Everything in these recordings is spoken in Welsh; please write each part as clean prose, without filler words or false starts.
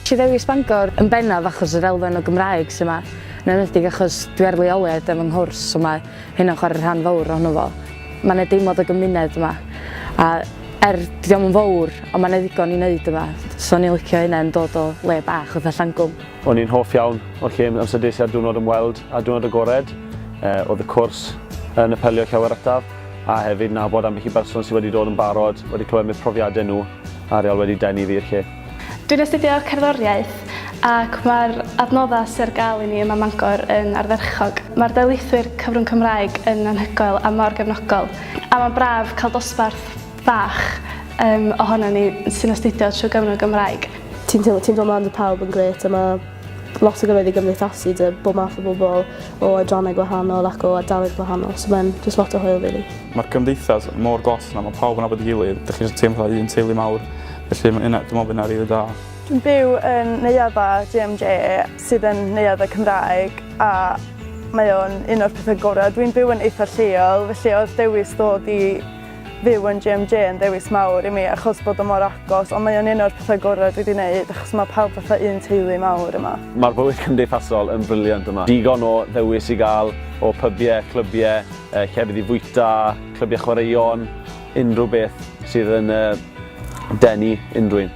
Nes i ddewis Bangor yn bennaf achos yr elfen o Gymraeg sy 'ma, yn enwedig achos dwi ar leoliad efo 'nghwrs so mae hynna'n chwarae rhan fawr ohono fo. Mae 'na deimlad o gymuned yma a er 'di o'm yn fowr ond mae 'na ddigon i wneud yma so o'n i'n licio hynna yn dod o le bach fatha Llangwm. O'n i'n hoff iawn o'r lle amser des i ar diwrnod ymweld a diwrnod agored. Oedd y cwrs yn apelio llawer ataf a hefyd nabod ambell i berson sydd wedi dod yn barod, wedi clywed am eu profiadau nhw a real wedi denu fi i'r lle. Dwi'n astudio cerddoriaeth ac mae'r adnoddau sydd ar gael i ni yma ym Mangor yn ardderchog. Mae'r darlithwyr cyfrwng Cymraeg yn anhygoel a mor gefnogol, a mae'n braf cael dosbarth bach um, ohonon ni sy'n astudio trwy gyfrwng y Gymraeg. Ti'n teimlo, ti'n dod mlaen 'da pawb yn grêt a mae lot o gyfleoedd i gymdeithasu 'da bob math o bobl o adrannau gwahanol ac o ardaloedd gwahanol, so mae'n jyst lot o hwyl rili. Mae'r gymdeithas mor glos yna, mae pawb yn nabod ei gilydd, dych chi'n teimlo fatha un teulu mawr, felly mae hynna, dwi'n meddwl bod hynna rili da. Dwi'n byw yn Neuaddau GMJ sydd yn neuaddau Cymraeg a mae o'n un o'r pethau gorau. Dwi'n byw yn eitha lleol felly oedd dewis ddod i fyw yn GMJ yn ddewis mawr i mi achos bod o mor agos ond mae o'n un o'r pethau gorau dwi wedi wneud achos mae pawb fatha un teulu mawr yma. Mae'r bywyd cymdeithasol yn brilliant yma. Digon o ddewis i gael o pybiau, clybiau, llefydd i fwyta, clybiau chwaraeon, unrhyw beth sydd yn denu unrhyw un.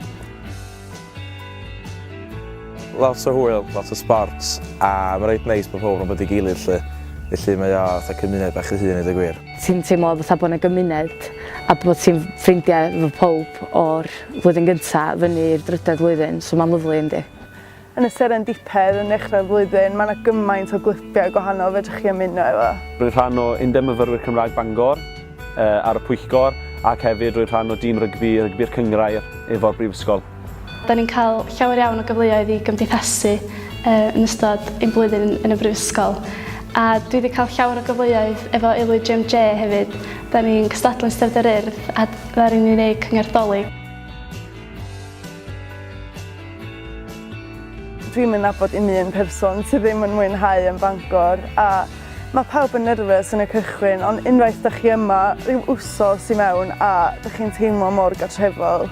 Lot o hwyl, lot o sbort, a mae reit neis bod pawb yn nabod ei gilydd 'lly. Felly mae o fatha cymuned bach ei hun i ddeud y gwir. Ti'n teimlo fatha bod 'na gymuned a bod ti'n ffrindiau efo pawb o'r flwyddyn gynta fyny i'r drydedd flwyddyn, so mae'n lyfli yndi. Yn y serendipedd yn nechrau'r flwyddyn, mae 'na gymaint o glybiau gwahanol fedrwch chi ymuno efo. Rwy'n rhan o Undeb Myfyrwyr Cymraeg Bangor ar y pwyllgor ac hefyd rwy'n rhan o dîm rygbi, rygbi'r cynghrair efo'r Brifysgol. Da ni'n cael llawer iawn o gyfleoedd i gymdeithasu yn ystod ein blwyddyn yn y brifysgol. A dwi wedi cael llawer o gyfleoedd efo Aelwyd GMJ hefyd. Da ni'n cystadlu yn Steddfod yr Urdd a ddaru ni wneud cyngerdd Dolig. Dwi'm yn nabod un un person sydd ddim yn mwynhau yn Bangor a mae pawb yn nervous yn y cychwyn ond unwaith 'dach chi yma rhyw wsos i mewn a 'dach chi'n teimlo mor gartrefol.